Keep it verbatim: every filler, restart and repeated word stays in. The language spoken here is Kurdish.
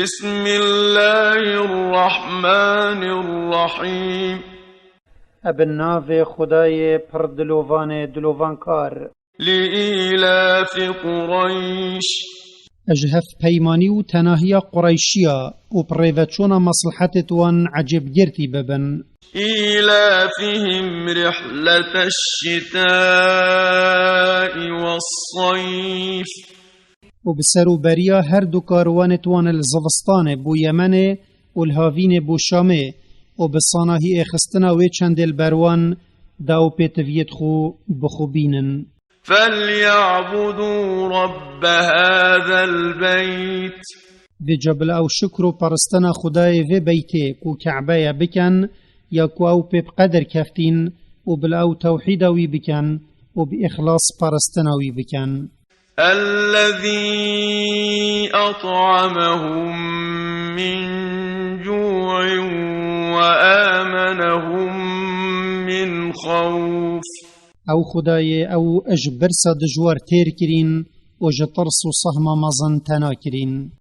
بسم الله الرحمن الرحيم. Ebe navê Xwedayê pir dilovanê dilovankar. لإيلاف قريش. Ez ji hevpeymanî û tenahiya Qureyşiya û bi rêveçûna meslhetê wan ecêbgirtî bibin. إيلافهم رحلة الشتاء والصيف. Û bi serûberiya her du karwanê wan li zivistanê bo Yemenê û li havînê bo Şamê û bi sanahî êxistina wê çendê li ber wan da û pêtiviyêt xwe bi xwe bînin. فليعبدوا رب هذا البيت. Vêca bila ew şikr û paristina Xwedayê vê beytê ku Ke'be ye bikin, ya ku ew pê bi qedir keftîn û bila ew tewhîda wî bikin û bi îxlas paristina wî bikin. الذي أطعمهم من جوع وآمنهم من خوف. Ew Xwedayê ew ji birsa dijwar têr kirîn û ji tirs û sehma mezin tena kirîn.